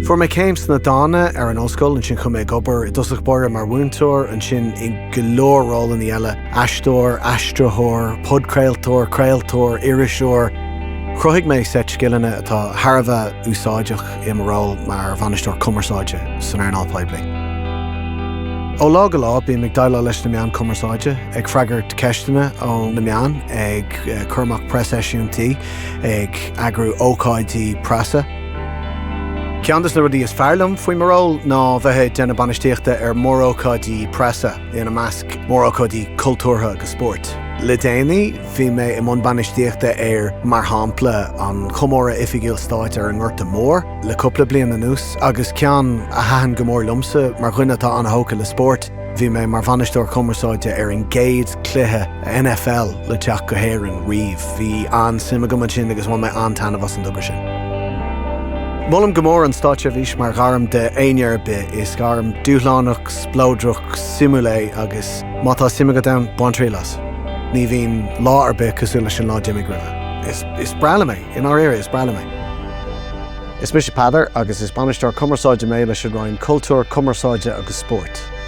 Fuair mé céim sna dána ar an ollscoil, ansin chuaigh mé ag obair i dtosach báire mar mhúinteoir, ansin i go leor rólanna eile, aisteoir, aistritheoir, podchraoltóir, craoltóir, iriseoir. Chruthaigh mé seit scileanna atá thar a bheith úsáideach i mo ról mar bhainisteoir cumarsáide san earnáil poiblí. Ó lá go lá bím ag déileáil leis na meáin cumarsáide, ag freagairt ceisteanna ó na meáin, ag cur amach preaseisiúintí, ag eagrú ócáidí preasa. Ceann de na rudaí is fearr liom faoi mo ról ná bheith ag déanamh bainistíochta ar mórócáidí preasa, ina measc mórócáidí cultúrtha agus spóirt. Le déanaí, bhí mé i mbun bainistíochta ar, mar shampla, an Chomóradh Oifigiúil Stáit ar an nGorta Mór le cúpla bliain anuas, agus ceann a thaitin go mór liomsa mar dhuine atá an-thógtha le spórt, Bhí mé mar bhainisteoir cumarsáide ar an gcéad cluiche NFL le teacht go hÉirinn riamh. Bhí an-suim agam ansin agus bhain mé an-taitneamh as an dtogra sin. Molaim go mór an státseirbhís mar ghairm d'éinne ar bith. Is gairm dúshlánach, spleodrach, suimiúil é agus má tá suim agat ann, bain triail as. Ní bhíonn lá ar bith cosúil leis an lá a d'imigh roimhe. Is is breá liom é, i ndáiríre, is breá liom é. Is mise Peadar agus is Bainisteoir Cumarsáide mé leis an Roinn Cultúir, Cumarsáide agus Spóirt.